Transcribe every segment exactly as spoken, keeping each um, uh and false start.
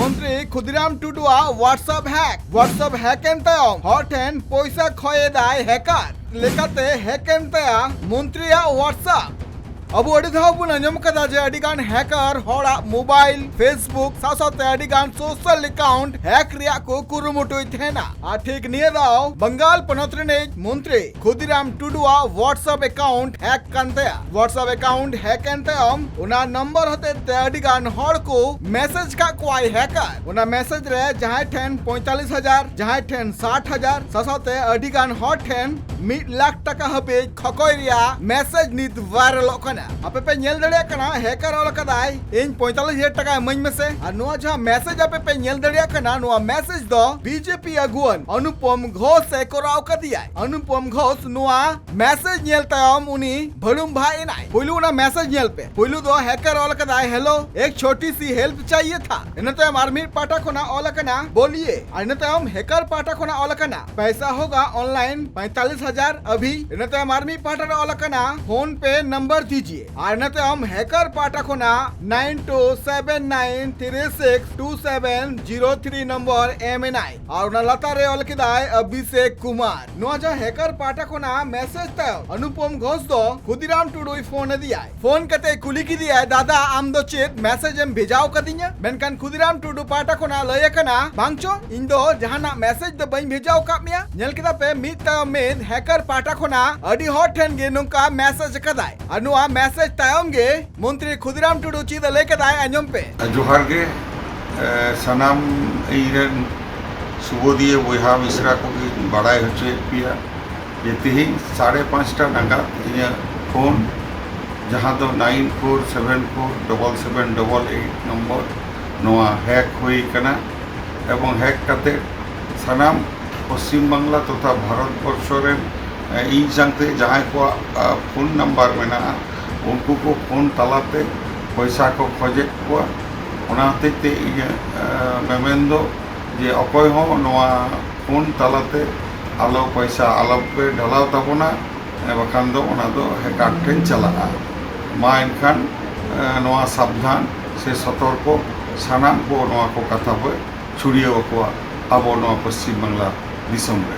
ᱢᱚᱱᱛᱨᱤ ᱠᱷᱩᱫᱤᱨᱟᱢ ᱴᱩᱰᱩᱣᱟᱜ WhatsApp hack. WhatsApp hack ᱮᱱ ᱛᱟᱭᱚᱢ ᱦᱚᱲ ᱴᱷᱮᱱ ᱯᱚᱭᱥᱟ ᱠᱷᱚᱭ ᱮᱫᱟᱭ ᱦᱮᱠᱟᱨ᱾ ᱞᱮᱠᱟᱛᱮ ᱦᱮᱠ ᱮᱱ ᱛᱟᱭᱟ ᱢᱚᱱᱛᱨᱤᱭᱟᱜ WhatsApp᱾ ᱟᱵᱚ ᱟᱹᱰᱤ ᱫᱷᱟᱣ ᱵᱚᱱ ᱟᱸᱡᱚᱢ ᱠᱟᱫᱟ ᱡᱮ ᱟᱹᱰᱤ ᱜᱟᱱ ᱦᱮᱠᱟᱨ ᱦᱚᱲᱟᱜ ᱢᱳᱵᱟᱭᱤᱞ, Facebook ᱥᱟᱶ ᱥᱟᱶᱛᱮ ᱟᱹᱰᱤ ᱜᱟᱱ ᱥᱳᱥᱟᱞ ᱮᱠᱟᱣᱩᱱᱴ ᱦᱮᱠ ᱨᱮᱭᱟᱜ ᱠᱚ ᱠᱩᱨᱩᱢᱩᱴᱩᱭ ᱛᱟᱦᱮᱱᱟ᱾ ᱟᱨ ᱴᱷᱤᱠ ᱱᱤᱭᱟᱹ ᱫᱷᱟᱣ ᱵᱟᱝᱜᱟᱞ ᱯᱚᱱᱚᱛ ᱨᱤᱱᱤᱡ ᱢᱚᱱᱛᱨᱤ ᱠᱷᱩᱫᱤᱨᱟᱢ ᱴᱩᱰᱩᱣᱟᱜ WhatsApp ᱮᱠᱟᱣᱩᱱᱴ ᱦᱮᱠ ᱠᱟᱱ ᱛᱟᱭᱟ᱾ WhatsApp ᱮᱠᱟᱣᱩᱱᱴ ᱦᱮᱠ ᱮᱱ ᱛᱟᱭᱚᱢ ᱚᱱᱟ ᱱᱚᱢᱵᱚᱨ ᱦᱚᱛᱮᱡ ᱛᱮ ᱟᱹᱰᱤ ᱜᱟᱱ ᱦᱚᱲ ᱠᱚ ᱢᱮᱥᱮᱡᱽ ᱠᱟᱜ ᱠᱚᱣᱟᱭ ᱦᱮᱠᱟᱨ᱾ ᱚᱱᱟ ᱢᱮᱥᱮᱡᱽ ᱨᱮ ᱡᱟᱦᱟᱸᱭ ᱴᱷᱮᱱ ᱯᱚᱸᱭᱛᱟᱞᱤᱥ ᱦᱟᱡᱟᱨ, ᱡᱟᱦᱟᱸᱭ ᱴᱷᱮᱱ ᱥᱟᱴ ᱦᱟᱡᱟᱨ, ᱥᱟᱶ ᱥᱟᱶᱛᱮ ᱟᱹᱰᱤ ᱜᱟᱱ ᱦᱚᱲ ᱴᱷᱮᱱ ᱢᱤᱫ ᱞᱟᱠᱷ ᱴᱟᱠᱟ ᱦᱟᱹᱵᱤᱡ ᱠᱷᱚᱠᱚᱭ ᱨᱮᱭᱟᱜ ᱢᱮᱥᱮᱡᱽ ᱱᱤᱛ ᱵᱷᱟᱭᱨᱟᱞᱚᱜ ᱠᱟᱱᱟ᱾ ᱟᱯᱮ ᱯᱮ ᱧᱮᱞ ᱫᱟᱲᱮᱭᱟᱜ ᱠᱟᱱᱟ, ᱦᱮᱠᱟᱨ ᱚᱞ ᱠᱟᱫᱟᱭ, "ᱤᱧ ᱯᱚᱸᱭᱛᱟᱞᱤᱥ ᱦᱟᱡᱟᱨ ᱴᱟᱠᱟ ᱤᱢᱟᱹᱧ ᱢᱮᱥᱮ᱾" ᱟᱨ ᱱᱚᱣᱟ ᱡᱟᱦᱟᱸ ᱢᱮᱥᱮᱡᱽ ᱟᱯᱮ ᱯᱮ ᱧᱮᱞ ᱫᱟᱲᱮᱭᱟᱜ ᱠᱟᱱᱟ, ᱱᱚᱣᱟ ᱢᱮᱥᱮᱡᱽ ᱫᱚ ᱵᱤᱡᱮᱯᱤ ᱟᱹᱜᱩᱣᱟᱹᱱ ᱚᱱᱩᱯᱚᱢ ᱜᱷᱳᱥ ᱮ ᱠᱚᱨᱟᱣ ᱠᱟᱫᱮᱭᱟᱭ᱾ ᱚᱱᱩᱯᱚᱢ ᱜᱷᱳᱥ ᱱᱚᱣᱟ ᱢᱮᱥᱮᱡᱽ ᱧᱮᱞ ᱛᱟᱭᱚᱢ ᱩᱱᱤ ᱵᱷᱟᱹᱲᱩᱢ ᱵᱷᱟᱜ ᱮᱱᱟᱭ᱾ ᱯᱩᱭᱞᱩ ᱚᱱᱟ ᱢᱮᱥᱮᱡᱽ ᱧᱮᱞ ᱯᱮ᱾ ᱯᱩᱭᱞᱩ ᱫᱚ ᱦᱮᱠᱟᱨ ᱚᱞ ᱠᱟᱫᱟᱭ, "ᱦᱮᱞᱳ, ᱮᱠ ᱪᱷᱳᱴᱤ ᱥᱤ ᱦᱮᱞᱯ ᱪᱟᱦᱤᱭᱮ ᱛᱷᱟ᱾" ᱤᱱᱟᱹ ᱛᱟᱭᱚᱢ ᱟᱨ ᱢᱤᱫ ᱯᱟᱦᱴᱟ ᱠᱷᱚᱱᱟᱜ ᱚᱞ ᱟᱠᱟᱱᱟ, "ᱵᱳᱞᱤᱭᱮ᱾" ᱟᱨ ᱤᱱᱟᱹ ᱛᱟᱭᱚᱢ ᱦᱮᱠᱟᱨ ᱯᱟᱦᱴᱟ ᱠᱷᱚᱱᱟᱜ ᱚᱞ ᱟᱠᱟᱱᱟ, "ᱯᱟᱭᱥᱟ ᱦᱳᱜᱟ ᱚᱱᱞᱟᱭᱤᱱ ᱯᱟᱸᱭᱛᱟᱞᱤᱥ ᱦᱟᱡᱟᱨ ᱟᱵᱷᱤ᱾" ᱤᱱᱟᱹ ᱛᱟᱭᱚᱢ ᱟᱨ ᱢᱤᱫ ᱯᱟᱦᱴᱟ ᱨᱮ ᱚᱞ ᱟᱠᱟᱱᱟ, "ᱯᱷᱳᱱ ᱯᱮ ᱱᱟᱢᱵᱟᱨ ᱫᱤᱡᱤᱭᱮ᱾" ᱟᱨ ᱤᱱᱟᱹ ᱛᱟᱭᱚᱢ ᱦᱮᱠᱟᱨ ᱯᱟᱦᱴᱟ ᱠᱷᱚᱱᱟᱜ nine two seven nine three six two seven zero three number M ᱮᱱᱟᱭ᱾ ᱟᱨ ᱚᱱᱟ ᱞᱟᱛᱟᱨ ᱨᱮ ᱚᱞ ᱠᱮᱫᱟᱭ ᱚᱵᱷᱤᱥᱮᱠ ᱠᱩᱢᱟᱨ᱾ ᱱᱚᱣᱟ ᱡᱟᱦᱟᱸ ᱦᱮᱠᱟᱨ ᱯᱟᱦᱴᱟ ᱠᱷᱚᱱᱟᱜ ᱢᱮᱥᱮᱡᱽ ᱛᱟᱭᱚᱢ ᱚᱱᱩᱯᱚᱢ ᱜᱷᱳᱥ ᱫᱚ ᱠᱷᱩᱫᱤᱨᱟᱢ ᱴᱩᱰᱩᱭ ᱯᱷᱳᱱ ᱟᱫᱮᱭᱟᱭ᱾ ᱯᱷᱳᱱ ᱠᱟᱛᱮ ᱠᱩᱞᱤ ᱠᱮᱫᱮᱭᱟᱭ, "ᱫᱟᱫᱟ, ᱟᱢ ᱫᱚ ᱪᱮᱫ ᱢᱮᱥᱮᱡᱽ ᱮᱢ ᱵᱷᱮᱡᱟᱣ ᱠᱟᱫᱤᱧᱟ?" ᱢᱮᱱᱠᱷᱟᱱ ᱠᱷᱩᱫᱤᱨᱟᱢ ᱴᱩᱰᱩ ᱯᱟᱦᱴᱟ ᱠᱷᱚᱱᱟᱜ ᱞᱟᱹᱭ ᱟᱠᱟᱱᱟ, "ᱵᱟᱝ ᱪᱚ, ᱤᱧ ᱫᱚ ᱡᱟᱦᱟᱱᱟᱜ ᱢᱮᱥᱮᱡᱽ ᱫᱚ ᱵᱟᱹᱧ ᱵᱷᱮᱡᱟᱣ ᱟᱠᱟᱫ ᱢᱮᱭᱟ᱾" ᱧᱮᱞ ᱠᱮᱫᱟ ᱯᱮ, ᱢᱤᱫ ᱛᱟᱭᱚᱢ ᱢᱤᱫ ᱦᱮᱠᱟᱨ ᱯᱟᱦᱴᱟ ᱠᱷᱚᱱᱟᱜ ᱟᱹᱰᱤ ᱦᱚᱲ ᱴᱷᱮᱱ ᱜᱮ ᱱᱚᱝᱠᱟ ᱢᱮᱥᱮᱡᱽ ᱟᱠᱟᱫᱟᱭ᱾ ᱟᱨ ᱱᱚᱣᱟ ᱢᱮᱥᱮᱡᱽ ᱛᱟᱭᱚᱢ ᱜᱮ ᱢᱚᱱᱛᱨᱤ ᱠᱷᱩᱫᱤᱨᱟᱢ ᱴᱩᱰᱩ ᱪᱮᱫ ᱮ ᱞᱟᱹᱭ ᱠᱮᱫᱟᱭ, ᱟᱸᱡᱚᱢ ᱯᱮ᱾ ᱡᱚᱦᱟᱨ ᱜᱮ, ᱮ, ᱥᱟᱱᱟᱢ ᱤᱧ ᱨᱮᱱ ᱥᱩᱵᱳᱫᱷᱤᱭᱟᱹ ᱵᱚᱭᱦᱟ ᱢᱤᱥᱨᱟ ᱠᱚᱜᱮᱧ ᱵᱟᱲᱟᱭ ᱦᱚᱪᱚᱭᱮᱫ ᱯᱮᱭᱟ ᱡᱮ ᱛᱮᱦᱮᱧ ᱥᱟᱲᱮ ᱯᱟᱸᱪᱴᱟ ᱱᱟᱜᱟᱫ ᱤᱧᱟᱹᱜ ᱯᱷᱳᱱ, ᱡᱟᱦᱟᱸ ᱫᱚ nine four seven four double seven double eight number, ᱱᱚᱣᱟ ᱦᱮᱠ ᱦᱩᱭ ᱠᱟᱱᱟ᱾ ᱮᱵᱚᱝ ᱦᱮᱠ ᱠᱟᱛᱮ ᱥᱟᱱᱟᱢ ᱯᱚᱥᱪᱤᱢ ᱵᱟᱝᱞᱟ ᱛᱚᱛᱷᱟ ᱵᱷᱟᱨᱚᱛ ᱵᱚᱨᱥᱚ ᱨᱮᱱ, ᱮ, ᱤᱧ ᱥᱟᱶᱛᱮ ᱡᱟᱦᱟᱸᱭ ᱠᱚᱣᱟᱜ, ᱟ, ᱯᱷᱳᱱ ᱱᱟᱢᱵᱟᱨ ᱢᱮᱱᱟᱜᱼᱟ, ᱩᱱᱠᱩ ᱠᱚ ᱯᱷᱳᱱ ᱛᱟᱞᱟᱛᱮ ᱯᱚᱭᱥᱟ ᱠᱚ ᱠᱷᱚᱡᱮᱫ ᱠᱚᱣᱟ᱾ ᱚᱱᱟ ᱦᱚᱛᱮᱡ ᱛᱮ ᱤᱧᱟᱹᱜ, ᱮ, ᱢᱮᱢᱮᱱ ᱫᱚ ᱡᱮ ᱚᱠᱚᱭ ᱦᱚᱸ ᱱᱚᱣᱟ ᱯᱷᱳᱱ ᱛᱟᱞᱟᱛᱮ ᱟᱞᱚ ᱯᱚᱭᱥᱟ ᱟᱞᱚ ᱯᱮ ᱰᱷᱟᱞᱟᱣ ᱛᱟᱵᱚᱱᱟ, ᱮ, ᱵᱟᱠᱷᱟᱱ ᱫᱚ ᱚᱱᱟ ᱫᱚ ᱦᱮᱠᱟᱨ ᱴᱷᱮᱱ ᱪᱟᱞᱟᱜᱼᱟ᱾ ᱢᱟ ᱮᱱᱠᱷᱟᱱ, ᱮ, ᱱᱚᱣᱟ ᱥᱟᱵᱫᱷᱟᱱ ᱥᱮ ᱥᱚᱛᱚᱨᱠᱚ ᱥᱟᱱᱟᱢ ᱠᱚ ᱱᱚᱣᱟ ᱠᱚ ᱠᱟᱛᱷᱟ ᱵᱚ ᱪᱷᱩᱲᱭᱟᱹᱣ ᱟᱠᱚᱣᱟ ᱟᱵᱚ ᱱᱚᱣᱟ ᱯᱚᱥᱪᱤᱢ ᱵᱟᱝᱞᱟ ᱫᱤᱥᱚᱢ ᱨᱮ᱾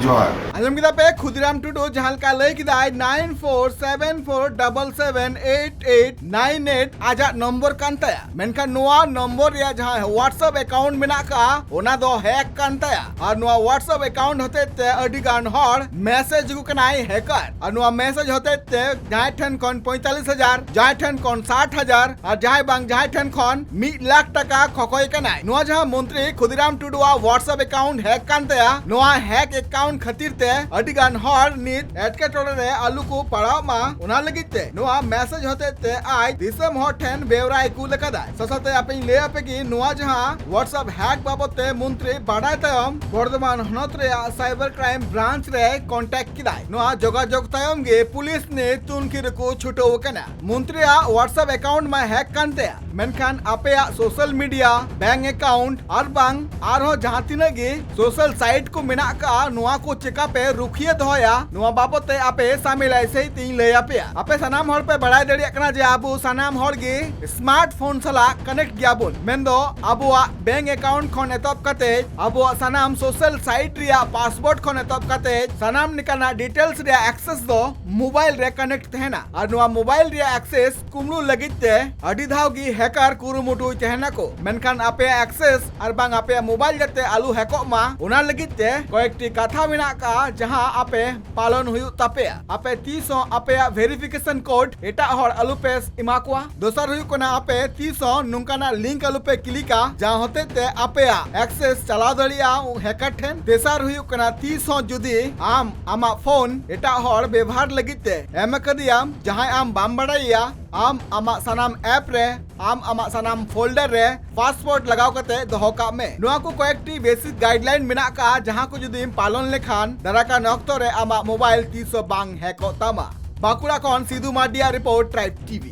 ᱡᱚᱦᱟᱨ᱾ ᱟᱸᱡᱚᱢ ᱠᱮᱫᱟ ᱯᱮ, ᱠᱷᱩᱫᱤᱨᱟᱢ ᱴᱩᱰᱩ ᱡᱟᱦᱟᱸ ᱞᱮᱠᱟ ᱞᱟᱹᱭ ᱠᱮᱫᱟᱭ, nine four seven four double seven eight eight nine eight ᱟᱡᱟᱜ ᱱᱚᱢᱵᱚᱨ ᱠᱟᱱ ᱛᱟᱭᱟ, ᱢᱮᱱᱠᱷᱟᱱ ᱱᱚᱣᱟ ᱱᱚᱢᱵᱚᱨ ᱨᱮᱭᱟᱜ ᱡᱟᱦᱟᱸ WhatsApp account ᱢᱮᱱᱟᱜ ᱟᱠᱟᱫᱼᱟ, ᱚᱱᱟ ᱫᱚ ᱦᱮᱠ ᱠᱟᱱ ᱛᱟᱭᱟ᱾ ᱟᱨ ᱱᱚᱣᱟ WhatsApp account ᱦᱚᱛᱮᱡ ᱛᱮ ᱟᱹᱰᱤ ᱜᱟᱱ ᱦᱚᱲ ᱢᱮᱥᱮᱡᱽ ᱟᱠᱚ ᱠᱟᱱᱟᱭ ᱦᱮᱠᱟᱨ᱾ ᱟᱨ ᱱᱚᱣᱟ ᱢᱮᱥᱮᱡᱽ ᱦᱚᱛᱮᱡ ᱛᱮ ᱡᱟᱦᱟᱸᱭ ᱴᱷᱮᱱ ᱠᱷᱚᱱ ᱯᱚᱸᱭᱛᱟᱞᱞᱤᱥ ᱦᱟᱡᱟᱨ, ᱡᱟᱦᱟᱸᱭ ᱴᱷᱮᱱ ᱠᱷᱚᱱ ᱥᱟᱴ ᱦᱟᱡᱟᱨ, ᱟᱨ ᱡᱟᱦᱟᱸᱭ ᱵᱟᱝ ᱡᱟᱦᱟᱸᱭ ᱴᱷᱮᱱ ᱠᱷᱚᱱ ᱢᱤᱫ ᱞᱟᱠᱷ ᱴᱟᱠᱟ ᱠᱷᱚᱠᱚᱭ ᱠᱟᱱᱟᱭ᱾ ᱱᱚᱣᱟ ᱡᱟᱦᱟᱸ ᱢᱚᱱᱛᱨᱤ ᱠᱷᱩᱫᱤᱨᱟᱢ ᱴᱩᱰᱩᱣᱟᱜ WhatsApp account ᱦᱮᱠ ᱠᱟᱱ ᱛᱟᱭᱟ, ᱱᱚᱣᱟ ᱦᱮᱠ account ᱠᱷᱟᱹᱛᱤᱨ ᱛᱮ ᱟᱹᱰᱤ ᱜᱟᱱ ᱦᱚᱲ ᱱᱤᱛ ᱮᱴᱠᱮᱴᱚᱬᱮ ᱨᱮ ᱟᱞᱚ ᱠᱚ ᱯᱟᱲᱟᱣ ᱢᱟ, ᱚᱱᱟ ᱞᱟᱹᱜᱤᱫ ᱛᱮ ᱱᱚᱣᱟ ᱢᱮᱥᱮᱡᱽ ᱦᱚᱛᱮᱡ ᱛᱮ ᱟᱡ ᱫᱤᱥᱚᱢ ᱦᱚᱲ ᱴᱷᱮᱱ ᱵᱮᱣᱨᱟᱭ ᱠᱩᱞ ᱟᱠᱟᱫᱟᱭ᱾ ᱥᱟᱶᱛᱮ ᱟᱯᱮᱧ ᱞᱟᱹᱭ ᱟᱯᱮ ᱜᱮ, ᱱᱚᱣᱟ ᱡᱟᱦᱟᱸ WhatsApp ᱦᱮᱠ ᱵᱟᱵᱚᱫ ᱛᱮ ᱢᱚᱱᱛᱨᱤ ᱵᱟᱰᱟᱭ ᱛᱟᱭᱚᱢ ᱵᱚᱨᱫᱷᱚᱢᱟᱱ ᱦᱚᱱᱚᱛ ᱨᱮᱭᱟᱜ cyber crime branch ᱨᱮ contact ᱠᱮᱫᱟᱭ᱾ ᱱᱚᱣᱟ ᱡᱳᱜᱟᱡᱳᱜᱽ ᱛᱟᱭᱚᱢ ᱜᱮ ᱯᱩᱞᱤᱥ ᱱᱤᱛ ᱛᱩᱱᱠᱷᱤ ᱨᱮᱠᱚ ᱪᱷᱩᱴᱟᱹᱣ ᱟᱠᱟᱱᱟ᱾ ᱢᱚᱱᱛᱨᱤᱭᱟᱜ WhatsApp account ᱢᱟ ᱦᱮᱠ ᱠᱟᱱ ᱛᱟᱭᱟ, ᱢᱮᱱᱠᱷᱟᱱ ᱟᱯᱮᱭᱟᱜ social media, bank account ᱟᱨ ᱵᱟᱝ ᱟᱨᱦᱚᱸ ᱡᱟᱦᱟᱸ ᱛᱤᱱᱟᱹᱜ ᱜᱮ social site ᱠᱚ ᱢᱮᱱᱟᱜ ᱟᱠᱟᱫᱼᱟ, ᱱᱚᱣᱟ ᱠᱚ ᱪᱮᱠᱟ ᱯᱮ ᱨᱩᱠᱷᱤᱭᱟᱹ ᱫᱚᱦᱚᱭᱟ, ᱱᱚᱣᱟ ᱵᱟᱵᱚᱫ ᱛᱮ ᱟᱯᱮ ᱥᱟᱢᱮᱞᱟᱭ ᱥᱟᱹᱦᱤᱡ ᱛᱤᱧ ᱞᱟᱹᱭ ᱟᱯᱮᱭᱟ᱾ ᱟᱯᱮ ᱥᱟᱱᱟᱢ ᱦᱚᱲ ᱯᱮ ᱵᱟᱲᱟᱭ ᱫᱟᱲᱮᱭᱟᱜ ᱠᱟᱱᱟ ᱡᱮ ᱟᱵᱚ ᱥᱟᱱᱟᱢ ᱦᱚᱲ ᱜᱮ smartphone ᱥᱟᱞᱟᱜ connect ᱜᱮᱭᱟᱵᱚᱱ, ᱢᱮᱱᱫᱚ ᱟᱵᱚᱣᱟᱜ bank account ᱠᱷᱚᱱ ᱮᱛᱚᱦᱚᱵ ᱠᱟᱛᱮ ᱟᱵᱚᱣᱟᱜ ᱥᱟᱱᱟᱢ social site ᱨᱮᱭᱟᱜ password ᱠᱷᱚᱱ ᱮᱛᱚᱦᱚᱵ ᱠᱟᱛᱮ ᱥᱟᱱᱟᱢ ᱞᱮᱠᱟᱱᱟᱜ details ᱨᱮᱭᱟᱜ access ᱫᱚ mobile ᱨᱮ connect ᱛᱟᱦᱮᱱᱟ᱾ ᱟᱨ ᱱᱚᱣᱟ mobile ᱨᱮᱭᱟᱜ access ᱠᱩᱢᱲᱩ ᱞᱟᱹᱜᱤᱫ ᱛᱮ ᱟᱹᱰᱤ ᱫᱷᱟᱣ ᱜᱮ ᱦᱮᱠᱟᱨ ᱠᱩᱨᱩᱢᱩᱴᱩᱭ ᱛᱟᱦᱮᱱᱟᱠᱚ, ᱢᱮᱱᱠᱷᱟᱱ ᱟᱯᱮᱭᱟᱜ access ᱟᱨ ᱵᱟᱝ ᱟᱯᱮᱭᱟᱜ mobile ᱡᱟᱛᱮ ᱟᱞᱚ ᱦᱮᱠᱚᱜ ᱢᱟ, ᱚᱱᱟ ᱞᱟᱹᱜᱤᱫ ᱛᱮ ᱠᱚᱭᱮᱠᱴᱤ ᱠᱟᱛᱷᱟ ᱢᱮᱱᱟᱜ ᱟᱠᱟᱫᱼᱟ, ᱡᱟᱦᱟᱸ ᱟᱯᱮ ᱯᱟᱞᱚᱱ ᱦᱩᱭᱩᱜ ᱛᱟᱯᱮᱭᱟ᱾ ᱟᱯᱮ ᱛᱤᱥ ᱦᱚᱸ ᱟᱯᱮᱭᱟᱜ verification code ᱮᱴᱟᱜ ᱦᱚᱲ ᱟᱞᱚ ᱯᱮ ᱮᱢᱟ ᱠᱚᱣᱟ᱾ ᱫᱚᱥᱟᱨ ᱦᱩᱭᱩᱜ ᱠᱟᱱᱟ, ᱟᱯᱮ ᱛᱤᱥ ᱦᱚᱸ ᱱᱚᱝᱠᱟᱱᱟᱜ link ᱟᱞᱚ ᱯᱮ ᱠᱞᱤᱠᱟ, ᱡᱟᱦᱟᱸ ᱦᱚᱛᱮᱡ ᱛᱮ ᱟᱯᱮᱭᱟᱜ access ᱪᱟᱞᱟᱣ ᱫᱟᱲᱮᱭᱟᱜᱼᱟ hacker ᱴᱷᱮᱱ᱾ ᱛᱮᱥᱟᱨ ᱦᱩᱭᱩᱜ ᱠᱟᱱᱟ, ᱛᱤᱥ ᱦᱚᱸ ᱡᱩᱫᱤ ᱟᱢ ᱟᱢᱟᱜ phone ᱮᱴᱟᱜ ᱦᱚᱲ ᱵᱮᱵᱚᱦᱟᱨ ᱞᱟᱹᱜᱤᱫ ᱛᱮ ᱮᱢ ᱟᱠᱟᱫᱮᱭᱟᱢ, ᱡᱟᱦᱟᱸᱭ ᱟᱢ ᱵᱟᱢ ᱵᱟᱲᱟᱭᱮᱭᱟ, ᱟᱢ ᱟᱢᱟᱜ ᱥᱟᱱᱟᱢ app ᱨᱮ, ᱟᱢ ᱟᱢᱟᱜ ᱥᱟᱱᱟᱢ folder ᱨᱮ password ᱞᱟᱜᱟᱣ ᱠᱟᱛᱮ ᱫᱚᱦᱚ ᱠᱟᱜ ᱢᱮ᱾ ᱱᱚᱣᱟ ᱠᱚ ᱠᱚᱭᱮᱠᱴᱤ basic guideline ᱢᱮᱱᱟᱜ ᱟᱠᱟᱫᱼᱟ, ᱡᱟᱦᱟᱸ ᱠᱚ ᱡᱩᱫᱤᱢ ᱯᱟᱞᱚᱱ ᱞᱮᱠᱷᱟᱱ ᱫᱟᱨᱟᱭ ᱠᱟᱱ ᱚᱠᱛᱚ ᱨᱮ ᱟᱢᱟᱜ mobile ᱛᱤᱥ ᱦᱚᱸ ᱵᱟᱝ ᱦᱮᱠᱚᱜ ᱛᱟᱢᱟ᱾ ᱵᱟᱸᱠᱩᱲᱟ ᱠᱷᱚᱱ ᱥᱤᱫᱩ ᱢᱟᱨᱰᱤᱭᱟᱜ report, Tribe TV᱾